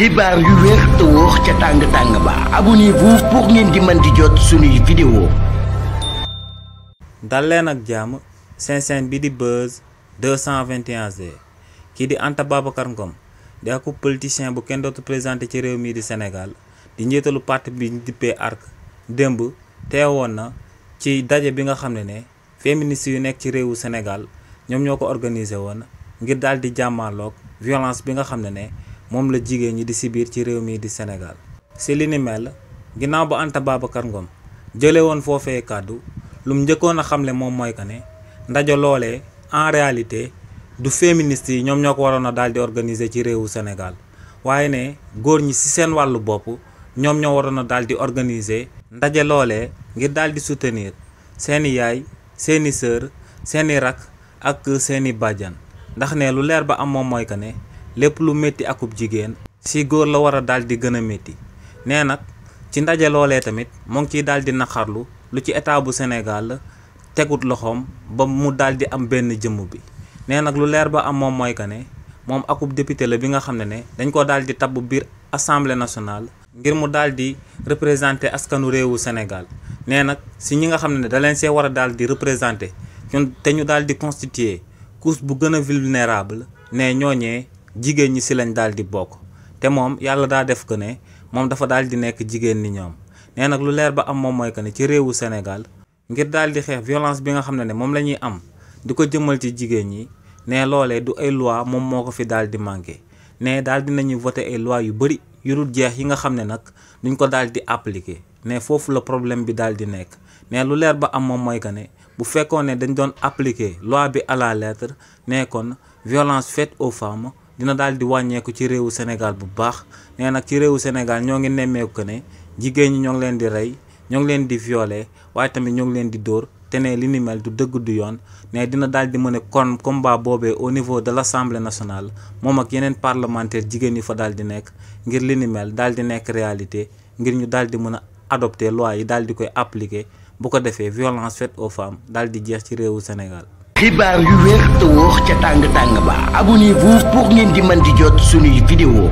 xibaar yu wér te wóor ca tàng-tàng ba abonnez-vous pour ngeen di mën di jot suñuy vidéo. dal leen ak jàmm seen chaîne bi di Buzz 221G kii di Anta Babacar Ngom di ak politicien bu kenn dootu présenté ci réew mii di Sénégal di njiitalu parti bi ñu dippee ARC démb teewoon na ci daje bi nga xam ne féministes yu nekk ci réewu Sénégal ñoom ñoo ko organisé woon ngir daal di jàmmaarloog violence bi nga xam ne moom la jigéen ñi di subir ci réew mii di Sénégal. si li ni mel ginnaaw ba Anta Babacar Ngom jëlee woon foofee kàddu lu mu njëkkoon a xamle moom mooy que ne ndaje loolee en réalité du féministes yi ñoom ñoo ko waroon a daal di organiser ci réewu Sénégal waaye ne góor ñi ci seen wàllu bopp ñoom ñoo waroon a daal di organiser ndaje loolee ngir daal di soutenir seeni yaay seeni sœur seeni rak ak seeni bàjjan ndax ne lu leer ba am moom mooy que ne lépp lu métti akub jigéen ci góor la war a daal di gën a métti nee nag ci ndaje loolee tamit moo ngi ciy daal di naqarlu lu ci état bu Sénégal tegut loxoom ba mu daal di am benn jëmm bi nee nag lu leer ba am moom mooy que ne moom akub député la bi nga xam ne dañ ko daal di tabb biir assemblée nationale ngir mu daal di représenter askanu réewu Sénégal nee nag si ñi nga xam ne da leen see war a daal di représenter ñun te ñu daal di constituer couche bu gën a vulnérable ne ñooñee jigéen ñi si lañ daal di bokk te moom yàlla daa def que ne moom dafa daal di nekk jigéen ni ñoom nee nag lu leer ba am moom mooy que ne ci réewu Sénégal ngir daal di xeex violence bi nga xam ne moom la ñuy am di ko jëmal ci jigéen ñi ne loolee du ay loi moom moo ko fi daal di manqué ne daal dinañuy voté ay loi yu bëri yu dul jeex yi nga xam ne nag duñ ko daal di appliqué ne foofu la problème bi daal di nekk ne lu leer ba am moom mooy que ne bu fekkoon ne dañ doon appliqué loi bi à la lettre ne kon violence faite aux femmes dina daal di wàññeeku ci réewu Sénégal bu baax nee nag ci réewu Sénégal ñoo ngi nemmeeku que ne jigéen ñi ñoo ngi leen di rey ñoo ngi leen di violer waaye tamit ñoo ngi leen di dóor te ne li ni mel du dëgg du yoon ne dina daal di mën a kon combat boobee au niveau de l'Assemblée nationale moom ak yeneen parlementaire jigéen yi fa daal di nekk ngir li ni mel daal di nekk réalité ngir ñu daal di mën a adopter loi yi daal di koy appliquer bu ko defee violence faite aux femmes daal di jeex ci réewu Sénégal. xibaar yu wér te wóor ca tàng-tàng ba abonnez-vous pour ngeen di mën di jot suñuy vidéo.